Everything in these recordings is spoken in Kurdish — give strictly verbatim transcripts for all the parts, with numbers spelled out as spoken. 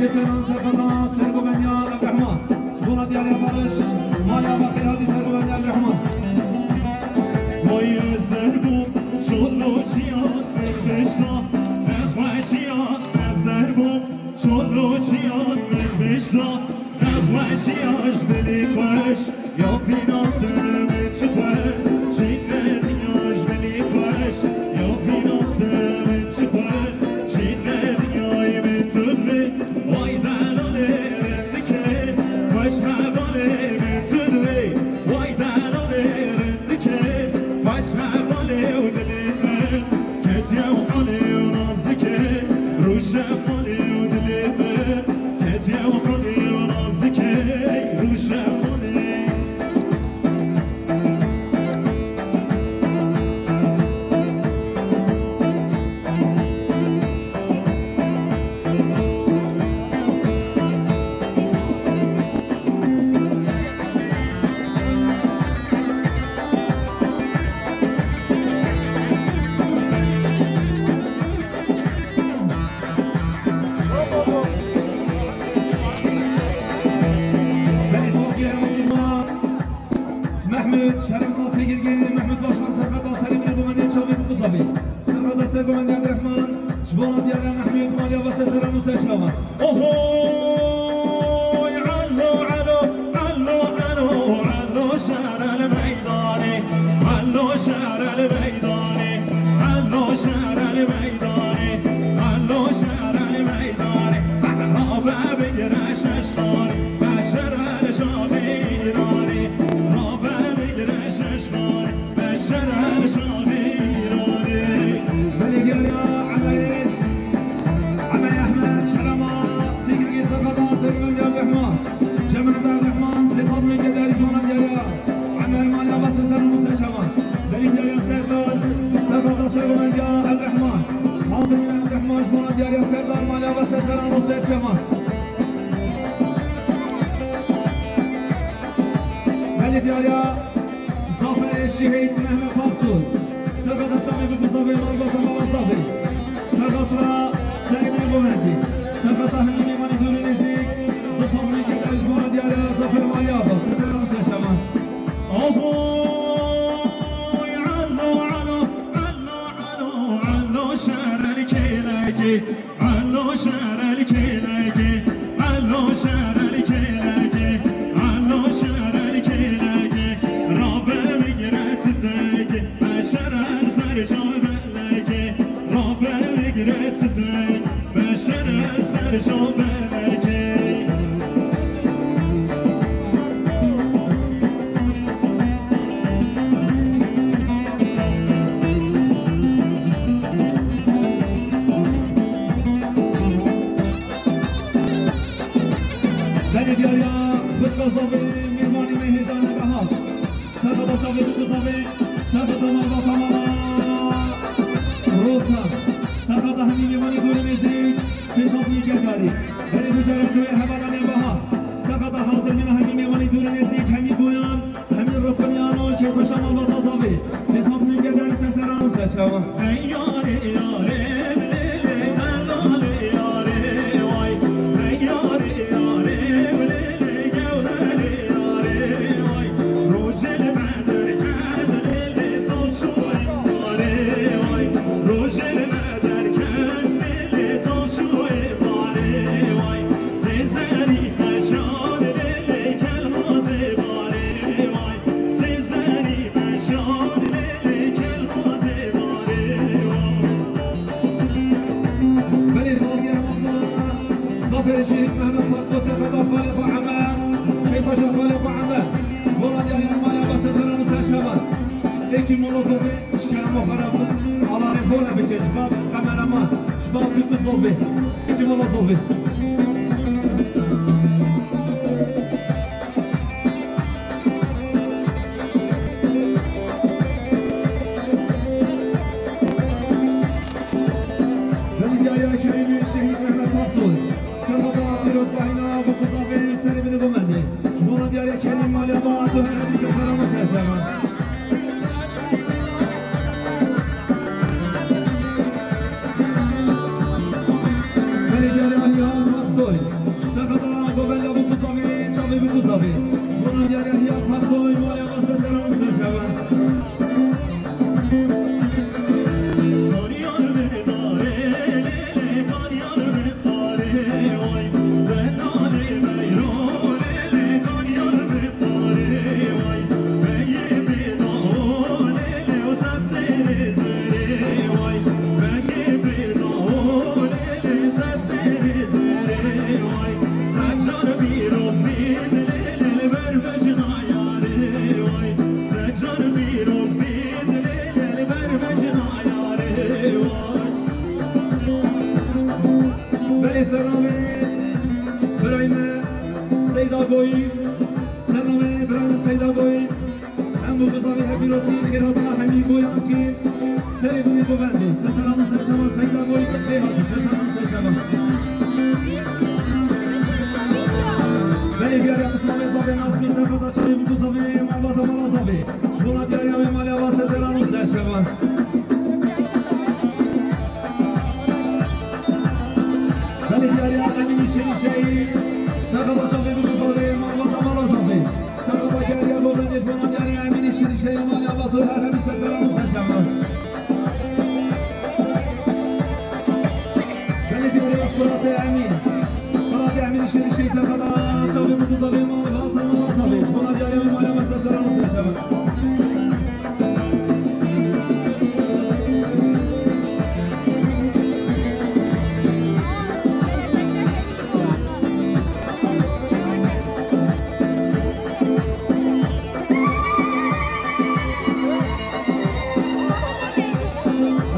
Selam, serfeta, sergovenya, Abdurrahman. Bona diyarê Barış, maya ve xeyali sergovenya Abdurrahman. Vay ezer bûm, şoloçiyan min bişta, nexweşiyan ezer bûm, şoloçiyan min bişta, nexweşiyan ji dilê xweş. Ya pînase min çi xwe, çîne dinya ji bilî xweş. Ya pînase min çi xwe, çîne dinyayê min tu divê. Way delalê rindikê, xweş hevalê min tu divê. Way delalê rindikê, xweş hevalê û dilê min. Ketiye û holê û nazikê, rûşe holê û dilê min. Ketiye û holê û nazikê, rûşe holê. Mehmûd, şerefna Sêgirgê, Mehmûd Başkan, serfeta serê min ê bo mendê çavê bikuzavê. Serfeta ser bo mendê Abdurrahman, ji bona diyara Mehmûd, maliya ve seseran û serçavan. Ohoy, alo, alo, alo, alo, alo, şer el meydanê, alo, şer el meydanê, alo, şer el meydanê, alo, şer el meydanê. Rabe bigire şeştanê, beşer el şaxê îranê, rabe bigire şeştanê. Belê geriya Emeyê, Emey Ehmed, Şerema, Sêgirgê, serfeta serê min Abdurrahman, Şemed Abdurrahman, sê sed min keder ji bona diyariya Emer maliya ve seseran û serçavan. Belê geriya Serdar, serfeta serê min Abdurrahman, Hazim Abdurrahman ji bona diyariya Serdar maliya ve seseran û serçavan. Belê diyariya Zaferê Şehîd Mehmet Aksoy. Serfeta çavê bikuzavê, malbata mala zafê. Serfeta serê min ê bo mendê. Serfeta hemî mêvanê dûr û nêzîk. Du sed min keder ji bona diyare Zafer maliya ve. Seseran û serçavan. Ahoy, alo, alo, alo, alo, alo, şer el kêlekê. Alo şer el kêlekê, alo şer el kêlekê, alo şer el kêlekê. Rabe bigire tifekê, beşer el ser şabelekê. Rabe bigire tifek, beşer el ser şabelekê. Belê diyariya xwişka zafê mêvanê me hêja nebehat. Serfeta çavê bikuzavê, serfeta malbata mala Rosa. Serfeta hemî mêvanê dûr û nêzîk, sê sed min kederî. Belê dû carê duyê hevala nebehat. Serfeta hazir mîna hemî mêvanê dûr û nêzîk, hemî boyan. Hemî ripiniyano kêfxweşa malbata zafê. Sê sed min keder seseran û serçavan. Ey yarê, yarê, bilêlê, derdalê, yarê, way. Ey yarê, yarê, bilêlê, gewrelê, yarê, way. Rojê li me derket, bilêlê, tav çûyê, yarê, way. Rojê li me derket, bilêlê, tav çûyê, barê, way. Sêzerî meşan lê lê kelmazê barê vay. Sêzerî meşan lê lê kelmazê barê vay. Belê zafiyê Ramazan, zafê Şehîd Mehmet Paso, serfeta Xalê xwe Emer, keyfa şa Xalê xwe Emer. Wela diyarî Emaliya Base Seran û Serşevan. Êkî molozovi. Şikayema xwe re bû, alarê xwe re bike, ji ber kameraman, ji ber tu bi zor bê. Êkî wela zor bê. Belediyeya Kerîmê Şehîd Mehmet Aksoy. Serhada pîrozbahîna bi qizavê serê min ê bimendê. Ji bona diyarê Kerîm maliya me, tu her dîsa serama serşevan. Belediyeya Aliya Pîrozî, xêrhatina hemî goyan jî serê gulê govendê. Ser seran û ser şevan Seyda Goy, xêr hatî, ser seran û ser şevan. Belê diyariya Qismamê Zavê Nazmî, serheta çavê Bûkû Zavê, malbata mala Zavê. Ji bona diyariya wê malê ava ser seran û ser şevan. Belê diyariya Emînî Şêrîşeyî, serheta çavê Bûkû Zavê, malbata mala Zavê. Serheta diyariya govendê ji bona diyariya Emînî Şêrîşeyî, malê ava tu her hemî ser seran û ser şevan. Belê diyariya Firatê Emîn. Firatê Emînî Şêrîşeyî, serheta çavê Bûkû Zavê, malbata mala Zavê. Ji bona diyariya wê malê ava ser seran û ser şevan.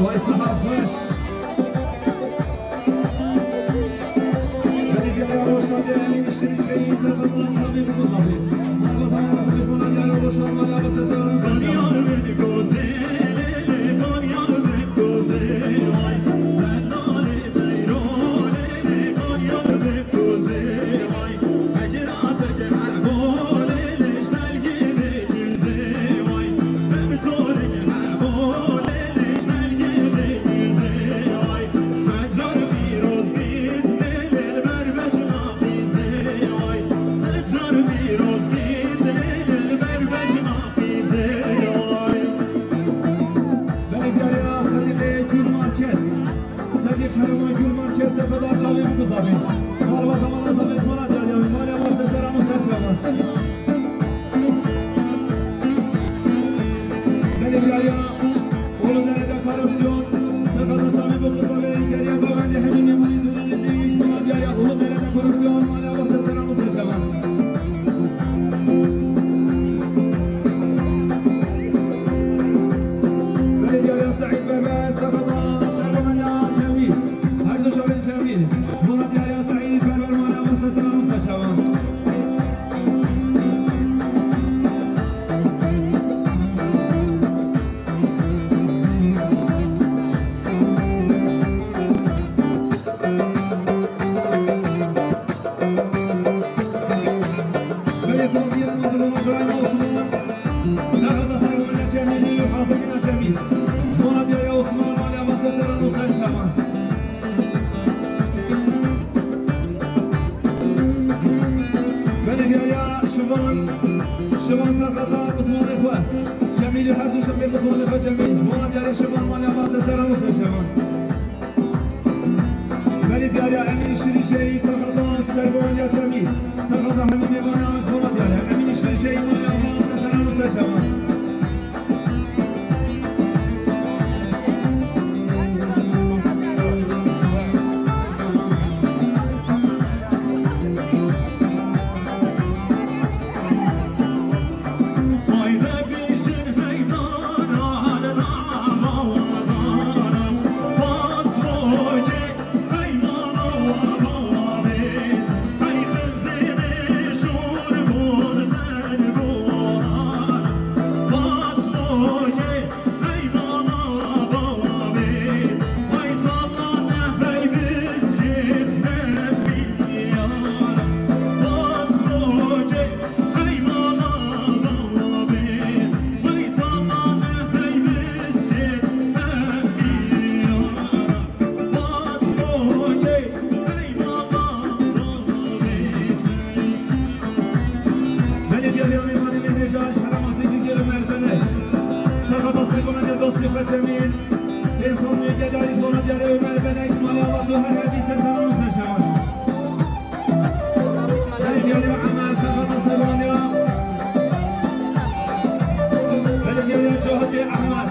Vay, sihet xweş. Belediye Rojavayê Şêrîşeyî, serheta çavê Bûkû Zavê. Malbata mala Zavê, ji bona diyariya Rojavayê, malê ava ser seran û ser şevan. Belediye Sediqê Gül Market. Sediq Şervan Gül Market, serheta çavê Bûkû Zavê. Malbata mala Zavê, ji bona diyariya wê malê ava ser seran û ser şevan. Belediye Uludere Dekorasyon, serheta çavê Bûkû Zavê, keriya govendê hemî mêvanê dûrî nêzî, ji bona diyariya Uludere Dekorasyon, malê ava ser seran û ser şevan. Belediye Seîd Berber, serheta Sergonya Çemî. Her du çavên Çemî. Ji bona diyariya Seîd Berber, malê ava ser seran û ser şevan. Belê saziyên mezin û Îbrahîm Osman. Serheta Sergonya Çemî, hazirkirina Çemî. Ji bona diyariya Osman, malê ava ser seran û ser şevan. Belediye Şivan, Şivan serheta Osmanê xwe. Çemî lê her du şevê Osmanê xwe Çemî. Ji bona diyariya Şivan, malê ava ser seran û ser şevan. Belê diyariya Emînî Şêrîşeyî, serheta Sergonya Çemî. Serheta hemî mêvanan, ji bona diyariya Emînî Şêrîşeyî, malê ava ser seran û ser şevan. Belediye Riyamê Mali Mehreja, Şehra Masê Girgir Ömer Benek. Serheta Sergomenê Dostê Xwe Çemîn. Pênc sed û yek darî ji bona diyarê Ömer Benek, malê ava tu her herdî ser seran û ser şevan. Belediye Emer, serheta Sergomenê. Belediye Cahatê Emer.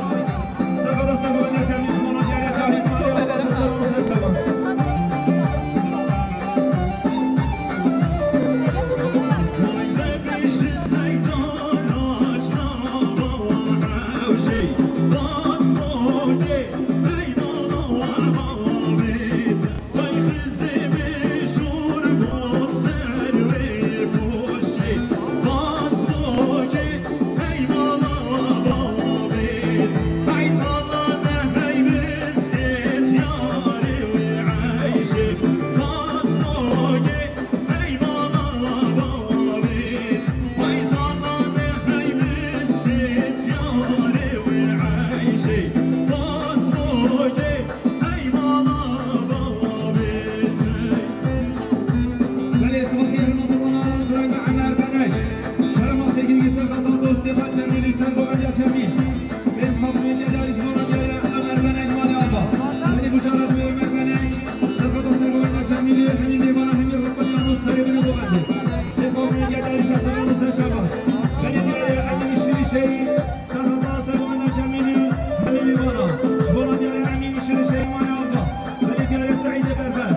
Serheta Sergomenê Çermînî, Belê Lîvana, ji bona diyarê Emîn Şirîşeyî Mane Ava, belê diyarê Seîdê Berber,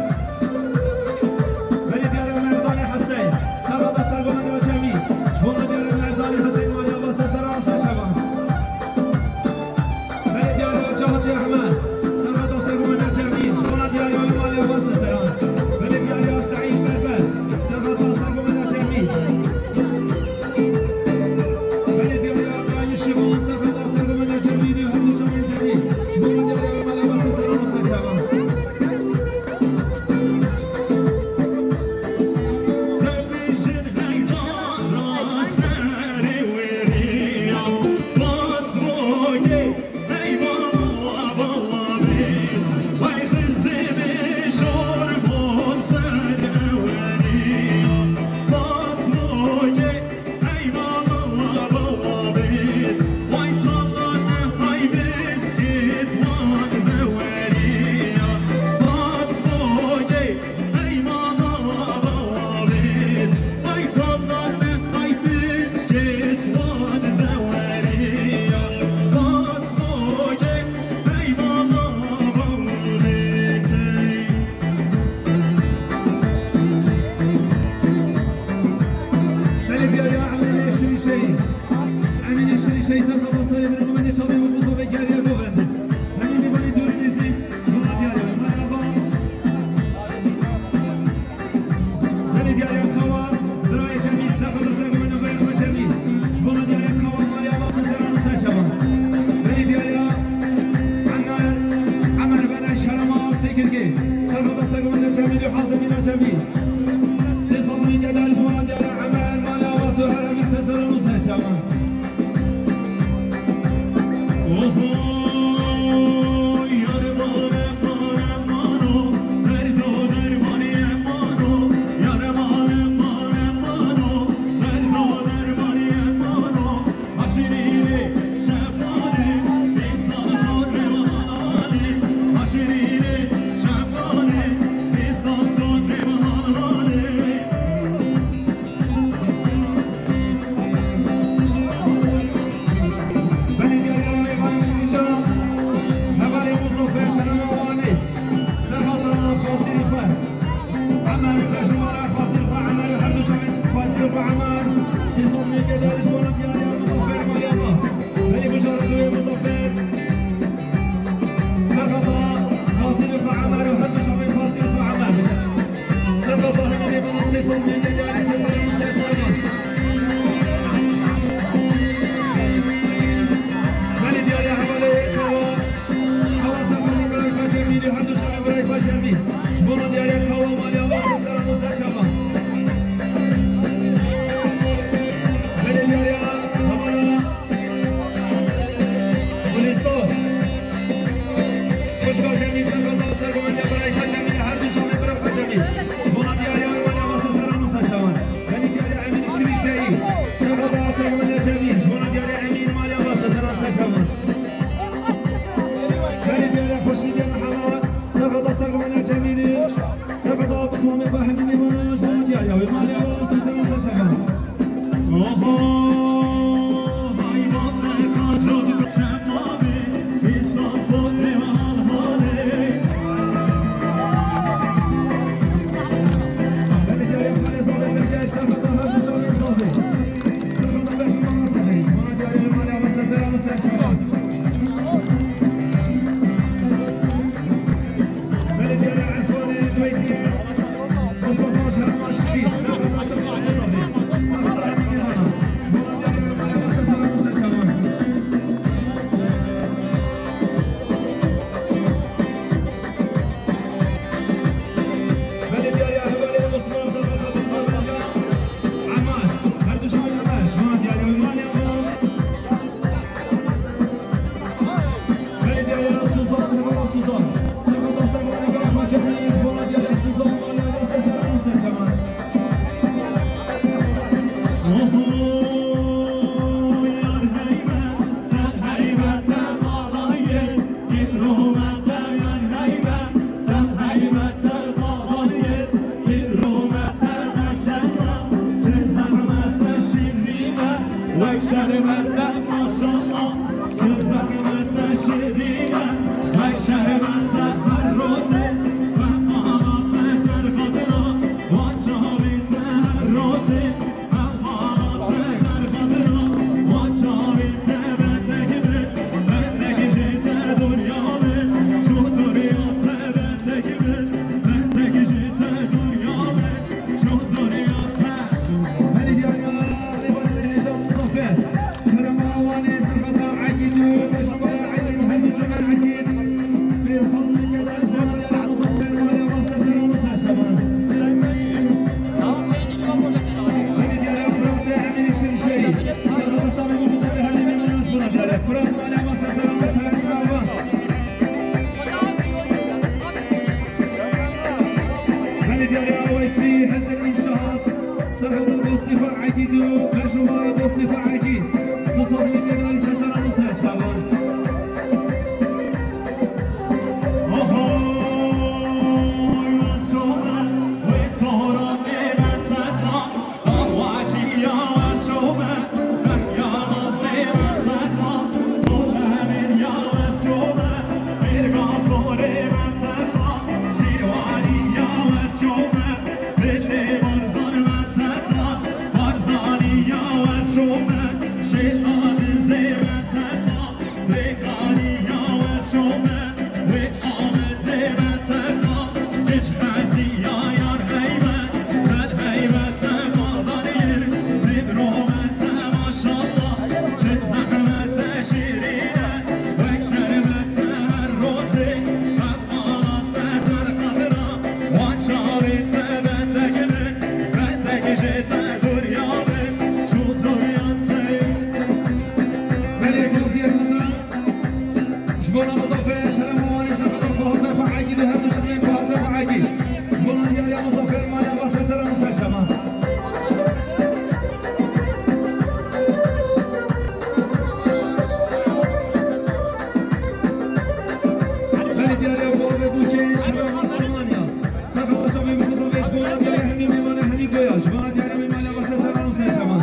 belê diyarê Merdanê Hesey, Serheta Sergomenê Çermî, ji bona diyarê Merdanê Hesey Mane Ava, Seseran Seşevan. Belê diyarê Cahatê Ehmed, Serheta Sergomenê Çermî, ji bona diyarê Mane Ava, Seseran. Belê diyarê Seîd Berber, Serheta Sergomenê Çermî. Belê diyarê Emînê Şirîşeyî. Emînê Şirîşeyî, Serheta Serê Birê Mehemedê Çalî û Muzaffer Gerya Govend. Hemî dîvanê dûr û nêzîk, ji bona diyarê we merhaba. Belê diyarê Kawa, birayê Çermî, Serheta Sergomenê Birayê Çermî. Ji bona diyarê Kawa, Maliya Seseran û Serşevan. Belê diyarê Emer, Emer Bereş Herema Sekirgê, Serheta Sergomenê Çermî, Hazir Mîna Çermî. Sê sed mî gedel ji wan diyara Emer, Maliya Batu Heremî Seseran û Serşevan. Oho, yar mane, mane, mano, derdo dermanê mano, yar mane, mane, mano, derdo dermanê mano. Belediye Yayvan Nîşan, Hevalê Muzaffer Şerema Wanê, Serhata Fazilî xwe. Emer Bejmara Fazil xwe Emer, her du çavên Fazil xwe Emer. Sê sed mî gedel ji bona diyariya Muzaffer Meryema. Belê bujara duyê Muzaffer. Serhata Fazil xwe Emer û her du çavên Fazil xwe Emer. Serhata hemî bana sê sed mî gedel, sê sed mî gedel. Belê diyariya hevalê Kawa. Kawa Serhata Birayê Façemî, her du çavên Birayê Façemî. Ji bona diyariya Kawa Maliya Seseran û Serşevan. Belediyeya Havara Poliso. Xwişka Cemî, Serhata Sergomendiya Birayê Façemî, her du çavên Birayê Façemî. Ji bona diyariya Maliya Seseran û Serşevan. Belediyeya Emîn Şirîşeyî, Serhata Sergomendiya Cemî. Ji bona diyariya Emîn Maliya Seseran Serşevan. Belediyeya Xweşîdiya Mehema, Serhata Sergomendiya Cemî. Serhata Pismamê Fehmî Mêvanaj, Maliya, ya, Maliya, Seseran Serşevan. Oho, hayvan ne kadar çok çemami, insan son ne var hali. Belediye yapar, ezan vereceğiz, Serhata Hazır Şahin Sabri. Serhata Behmut Belediye Aweysî, Hezir İnşaat, Serheta Dostî Xwe Ekîd û Mecnûbara Dostî Xwe Ekîd. Du sed milyon lira ser seran û ser çavan. Ji bo Ramazan Fêr, şeref û wanê serheta xwe hazir xwe Ekîd û her du şermên xwe hazir xwe Ekîd. Ji bo diyariya Ramazan Fêr, maliya Basê Seran û Serşema. Belê diyariya Bavê Bûkê, şeref û Almanya. Serheta çavê Bûkê, ji bo diyariya hemî mêvana hemî goya. Ji bo diyariya mêvana Basê Seran û Serşema.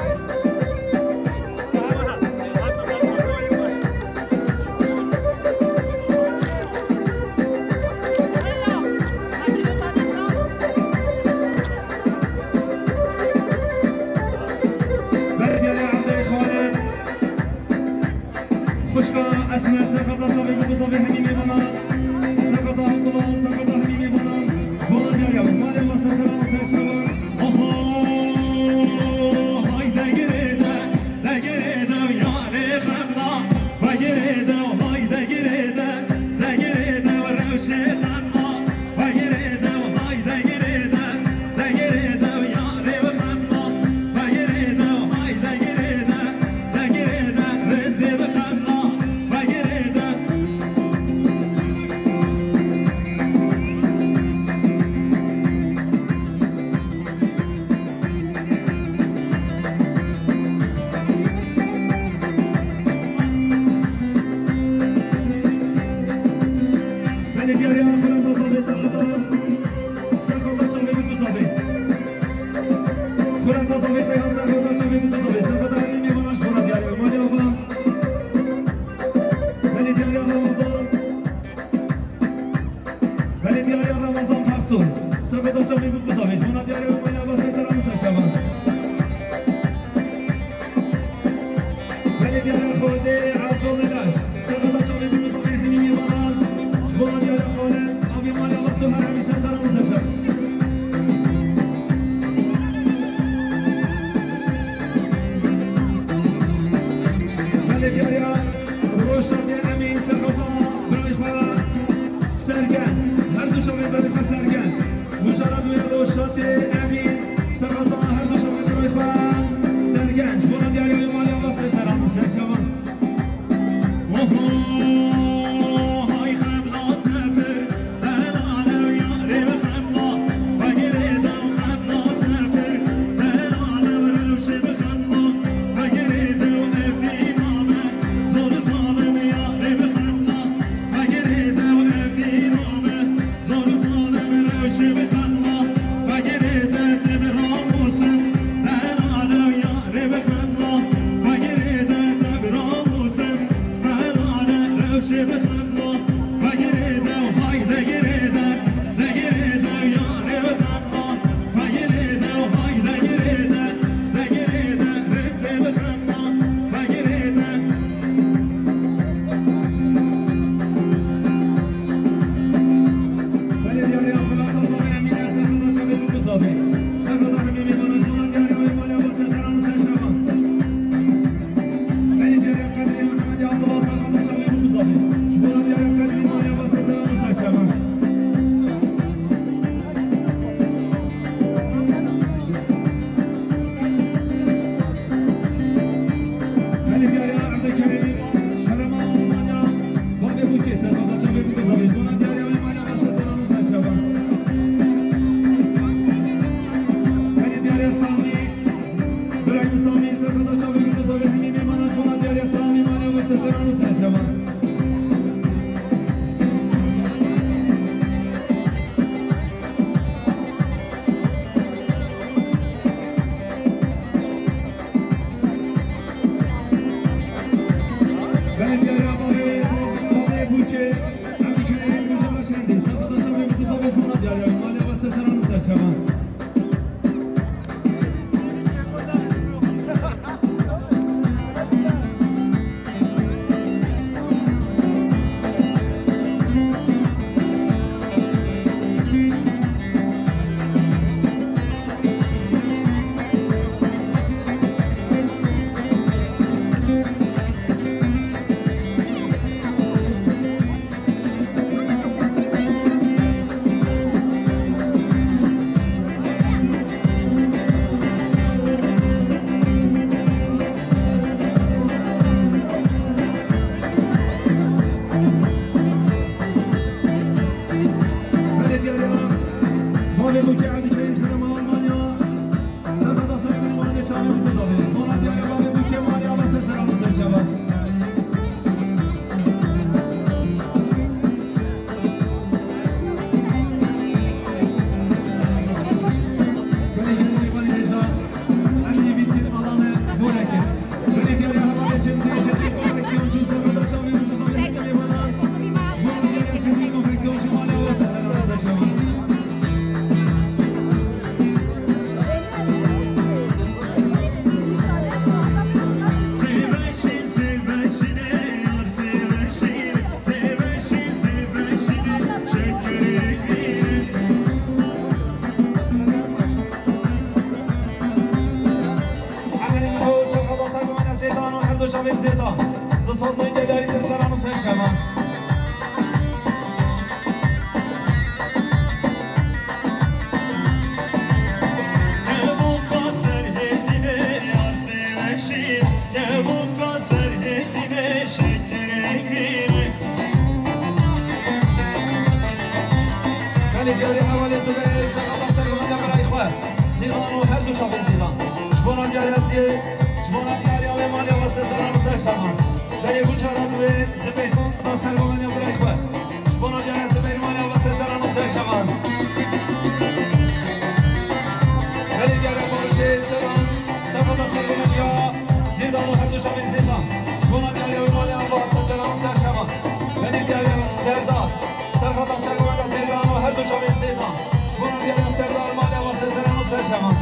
Belediye Evdeyê Xalid. Xwişka Esmer, serheta çavê bû, bizavê hemî mêvana. Serheta Abdullah, serheta hemî mêvana. Bala diyariya, malê masa seran û serşevan. Oho, hayde girêde, de girêde, yarê xemla. Ve girêde, hayde girêde, de girêde, rewşê xemla. Ve girêde, hayde girêde, de girêde, yarê bi xemla. Ve girêde, hayde girêde, de girêde, rindê bi xemla. Ve girêde. Belediye Xulata Zavê, serheta, serheta çavê bi zavê. Xulata Zavê, serheta çavê bi zavê. Serheta hemî mêvana ji bo diyariya malê ava. Belediye Ramazan. Belediye Ramazan Taksun. Serheta çavê bi zavê. Ji bo diyariya malê ava, ser seran û serşevan. Belediye Xalidê Abdullah. Serheta çavê bi zavê hemî mêvanan. Ji bo diyariya Xalid, avê malê ava tu her hemî ser seran û serşevan. Belediye Roşatê Emîn, serheta birayê xwe Sergen. Her du çavê birayê xwe Sergen. Mujara nû ya Roşatê Emîn, serheta her du çavê birayê xwe Sergen. Ji bo diyariya malê ava, ser seran û serşevan. Oho, hay xemla tepir. Diyariya Evde Keremî, Şerema Almanya, Bavê Bûkê, Serhada Çavê Bûkê Zavê, Bona Diyariya Wê Manya Wase Seran û Serşevan. Belê Diyariya Samî, Birayîm Samî, Serhada Çavê Bûkê Zavê, hemî mêvanan, Bona Diyariya Samî, Manya Wase Seran û Serşevan. Belediye ya Bavê, Bavê Bûkê, Evde Keremî, Bûkê Başendî, Serhada Çavê Bûkê Zavê, Bona Diyariya Wê Manya Wase Seran û Serşevan. Belediye ya, Bavê Bûkê Evde Keremî, Şerema Almanya, Serhada Serhada Maliye Çavê Bûkê Zavê, Bona Diyariya Bavê Bûkê Maliye Wase Seran û Serşevan. Emelê min û Serhada Sergonya Zêdan û her du çavên Zêdan. Du sed neyde darî ser seran û ser şevan. Kebûka ser hêdî be yar sêveşî, kebûka ser hêdî be şek Belê diyarê hevalê Zibêr, Serhada Sergonya birayê xwe. Zêdan û her du çavên Zêdan. Ji bona diyarê Eziyê, ji bona diyarê Wê Maliye Wase Seran û Serşevan. Belê Gulçara Dibê, Zibêr, Serhada Sergonya birayê xwe. Ji bona diyarê Zibêr Maliye Wase Seran û Serşevan. Belê diyarê Barişê Seran, Serhada Sergonya Zêdan û her du çavên Zêdan. Ji bona diyarê Wê Maliye Wase Seran û Serşevan. Belê diyarê Serdar. Serhada Sergonya Zêdan û her du çavên Zêdan. Ji bona diyarê Serdar Maliye Wase Seran û Serşevan.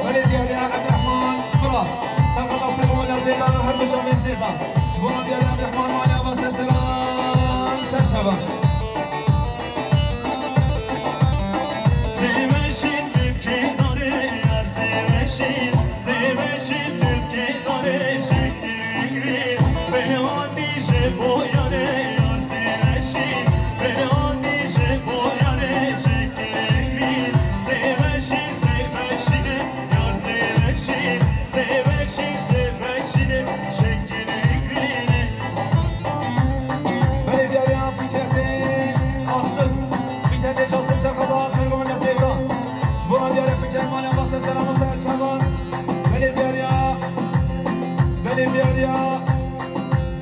Belê diyarê Ebdurehman Firat. Serhada Sergonya Zêdan û her du çavên Zêdan. Ji bona diyarê Ebdurehman Maliye Wase Seran Serşevan. Sêveşîn dibkê darê yar sêveşîn, sêveşîn dibkê darê şek. Belê diyarê Fikretê Asif, Fikretê Casim Serhada Sergonya Zêdan. Ji bona diyarê Fikret Maliye Wase Seran û Serşevan. Belê diyarê, belê diyarê.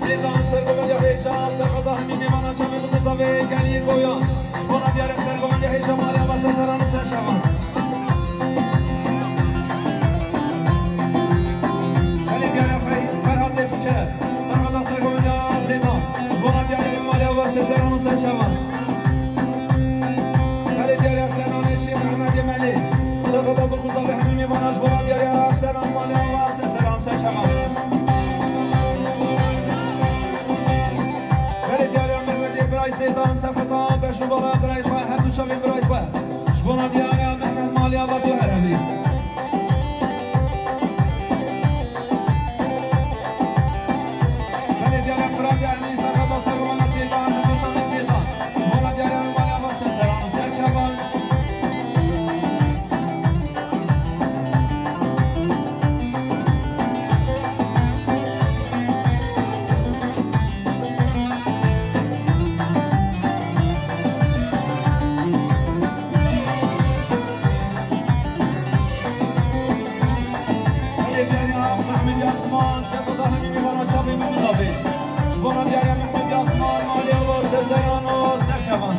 Zêdan Sergonya Hêja, Serhada hemî mêvana çavê Bûkê Zavê Gelî Boyan. Ji bona diyarê Sergonya Hêja Maliye Wase Seran û Serşevan. Belê diyarê Fer-, Ferhatê Fiçe, Serhada Sergonya Zêdan. Ji bona diyarê Maliye Wase Seran û Serşevan. Belê diyarê Senanê Şêx Mehmedê Melê. Serhada Bûkê Zavê hemî mêvana ji bona diyarê Senan Maliye Wase Seran û Serşevan. Belê diyarê Mehmedê birayê Zêdan, Serhada Beşnû Bala birayê xwe, her du çavên birayê xwe. Ji bona diyarê Mehmedê Bona diyare Mehmet Yasman, Maliya Seserano, Serşevan.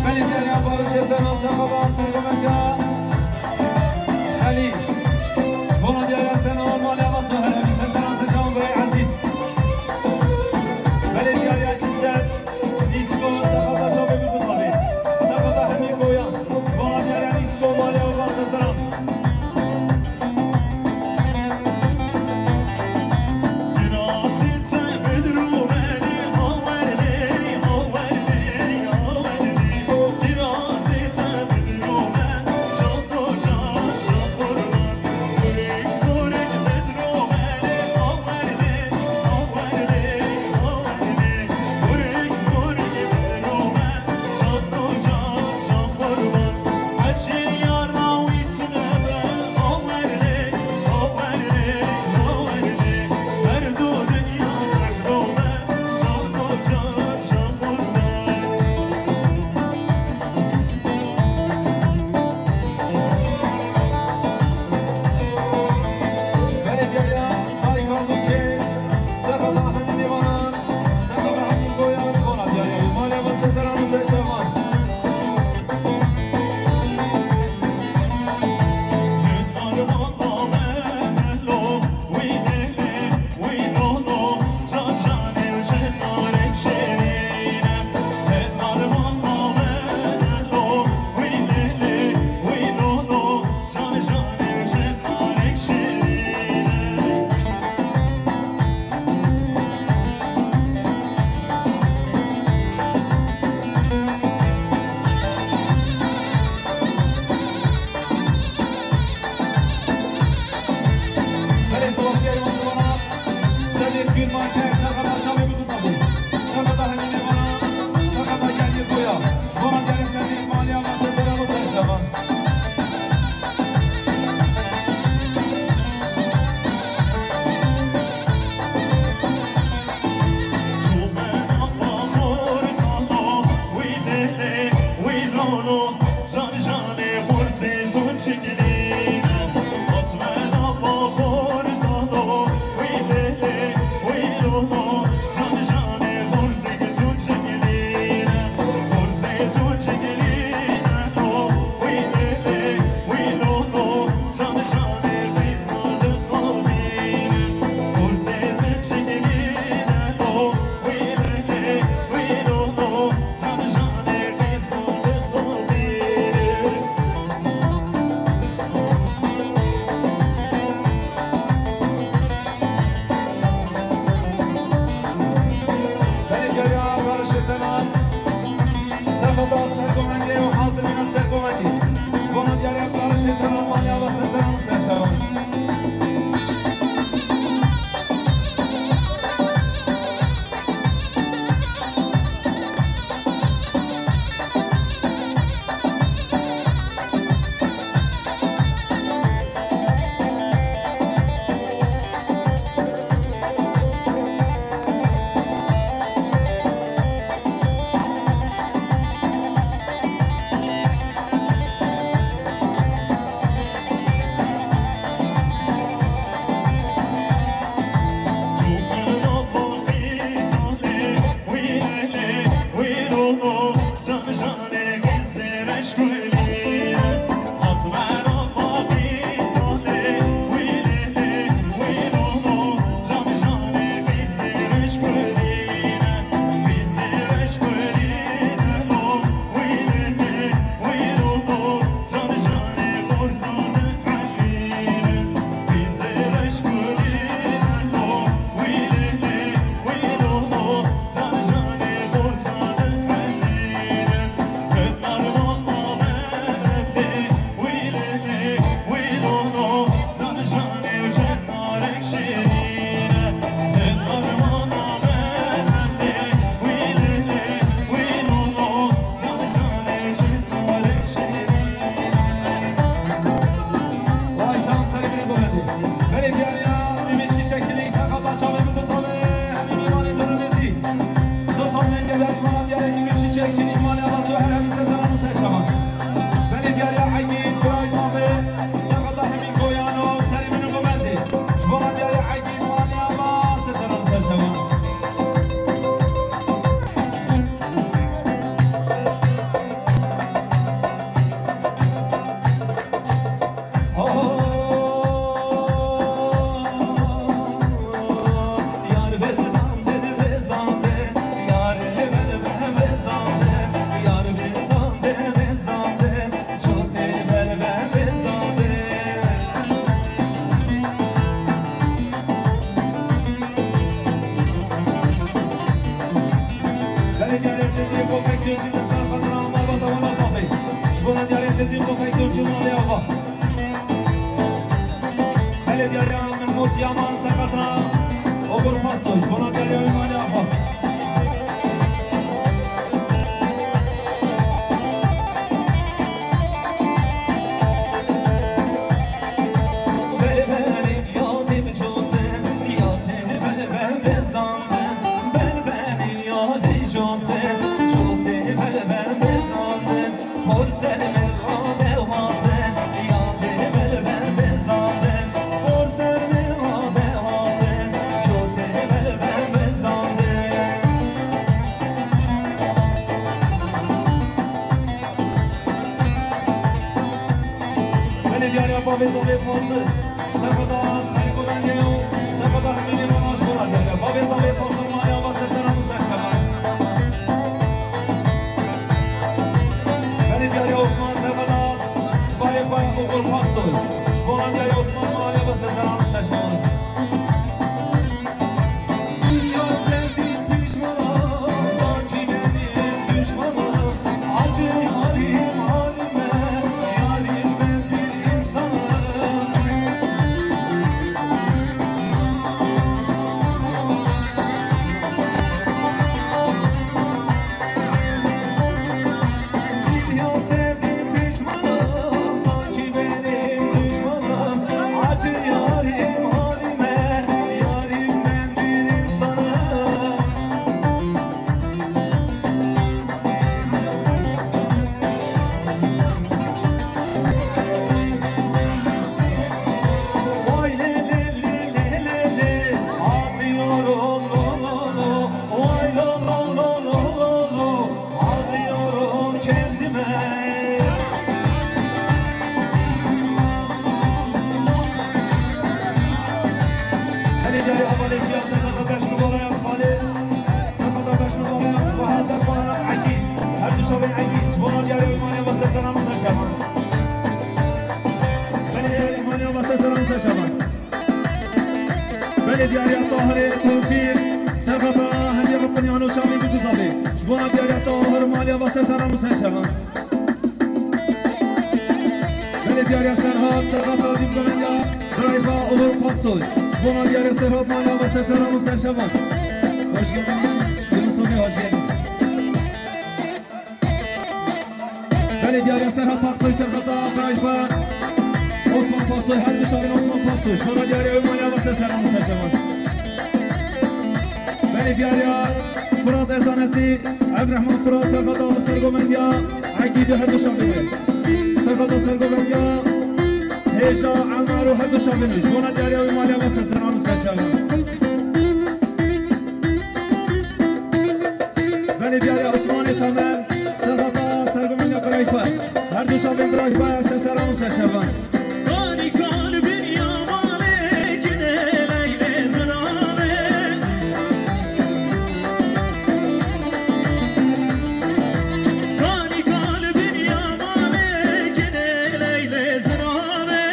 Belediyeya Barış Esen'e sefa sergomenta Halil. Bona diyare Sena Maliya Batu Helebi Seseran Seçan ve Aziz. Belediyeya İzzet. Nîsko, sefata çavê min bixabê. Sefata hemî boyan. Bona diyare Nîsko, Maliya Urba Seseran. Belê spasiya wan ji wana Sedîq Gulmarker, serheta çavê min bixabê. Serheta hemî mêvana, serheta geliyê boya. Ji wana diyare Sedîq Maliya ve Seseran û Serşevan. Çetin Kofek Zor Cumali Ava. Belediye Yaman Mehmut Yaman Sakata. Ogur Pasoy. Bona Derya Cumali Ava. Belediye Arya Bavê Zavê Fazil. Serheda Sergodanê û Serheda Hemîdê Manaş Bola Derya. Bavê Zavê Fazil Maliya Vase Selam û Serçevan. Belediye Arya Osman Serheda Bavê Bavê Ogur Pasoy. Bona Arya Osman Maliya Vase Selam û Serçevan. Dünya sevdim düşmana, sanki benim düşmanım. Acı yarim halime, yarim ben bir insanım. Dünya sevdim düşmanım, sanki benim düşmanım. Acı yarim halime, yarim ben bir insanım. Vay le le le le le le le, ağlıyorum lo lo lo. Vay lo lo lo lo lo lo, ağlıyorum kendime. Hele gel havaleciya, sen de beş numara yap, hadi. Sen de beş numara yap. Ve hazır bana Eki. Her düşe ben Eki. Bana gel, İmaniye ve Sezen Hanım seçemem. Beni gel, İmaniye ve Sezen Hanım seçemem. Belê diyariya Tahirê Tewfîq, Serheta Hemî Ripinyan û Çavî Bikuzavê. Ji bona diyariya Tahir Maliya Vase Seran û Serşevan. Belê diyariya Serhat, Serheta Dîvgomenya Birayfa Oğur Paksoy. Ji bona diyariya Serhat Maliya Vase Seran û Serşevan. Hoş geldin. Yunus Obi, hoş geldin. Belê diyariya Serhat Paksoy, Serheta Birayfa Osman Paksoy, her du çavên Osman Paksoy. Ji bona diyariya Ewmaliya Vase Seran û Serşevan. Belê diyariya Firat Ezanesi, Evrehman Firat, Serheta Sergomendiya Egîdî, her du çavên wê. Serheta Sergomendiya Hêja Emer û her du çavên wê. Ji bona diyariya Ewmaliya Vase Seran û Serşevan. Belê diyariya Osmanê Temel, Serheta Sergomendiya Birayfa. Her du çavên Birayfa, ser seran û ser şevan. Kanî kalbin ya malê kine leylê zirame. Kanî kalbin ya malê kine leylê zirame.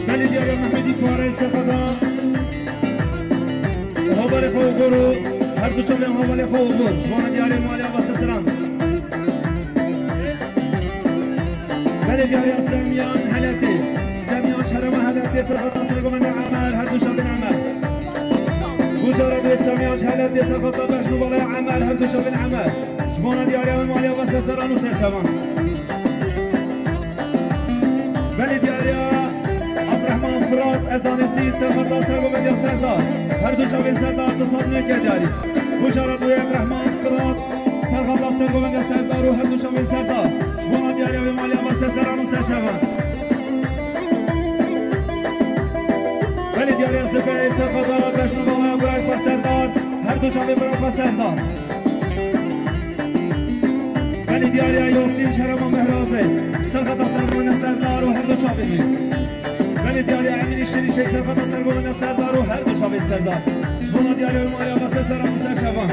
Belê diyariya Mehmedî Farê Serheta. Havalê xwe û gor û her du çavên havalê xwe û gor. Ji bona diyarê maliya Vase Seran. Belê diyariya Semiyan Heletê. Semiyan Çerema Heletê, Serheta Sergomenda Emer, her du çavên Emer. Gucara dê Semiyan Heletê, Serheta Beşnû Balaya Emer, her du çavên Emer. Ji bona diyariya wê maliya Vase Seran û Serşevan. Belê diyariya Abdurrahman Firat Ezanesi, Serheta Sergomendiya Serdar. Her du çavên Serdar di sed nû ke diyarî. Gucara duyê Abdurrahman Firat, Serheta Sergomendiya Serdar û her du çavên Serdar. Ji bona diyariya wê maliya Vase Seran û Serşevan. Serxeta Beşnû Bala Burayê xwe Serdar, her du çavê Burayê xwe Serdar. Belê diyariya Yasîn Çerema Mehrazê, serxeta sermane Serdar û her du çavê wî. Belê diyariya Emînî Şirîşek, serxeta sermane Serdar û her du çavê Serdar. Ji bona diyariya Maliya Bese Seram û Serşevan.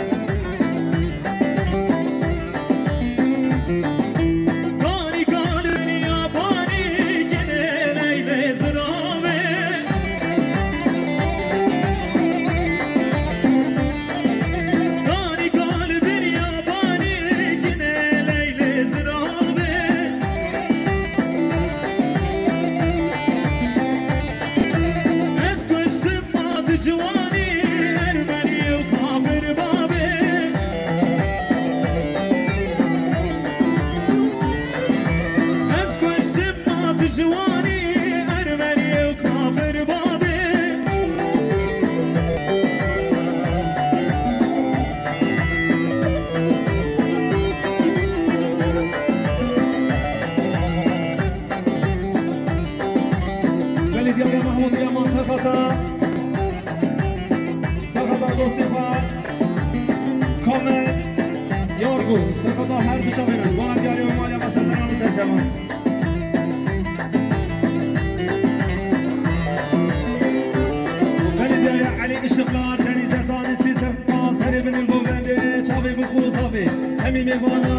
Kanî kalin yabanî kinê leylê ziravê. Kanî kalbin yabanî kinê leylê ziravê. Ez kuştim mat ciwanî ermenî û kafir babê. Ez kuştim mat ciwanî ermenî û kafir babê. Belê diyariya Mahmûd Yaman serxeta. Serxeta dostê xwe Kamer Yargo. Serxeta her du çavên ez. Bona diyariya Maliya Bese Seram û Serşevan. Belê diyariya Elî Işıklar, Denize Zanisi, serxeta serê binê govendê, çavê bûk û zavê. Hemî mêvana.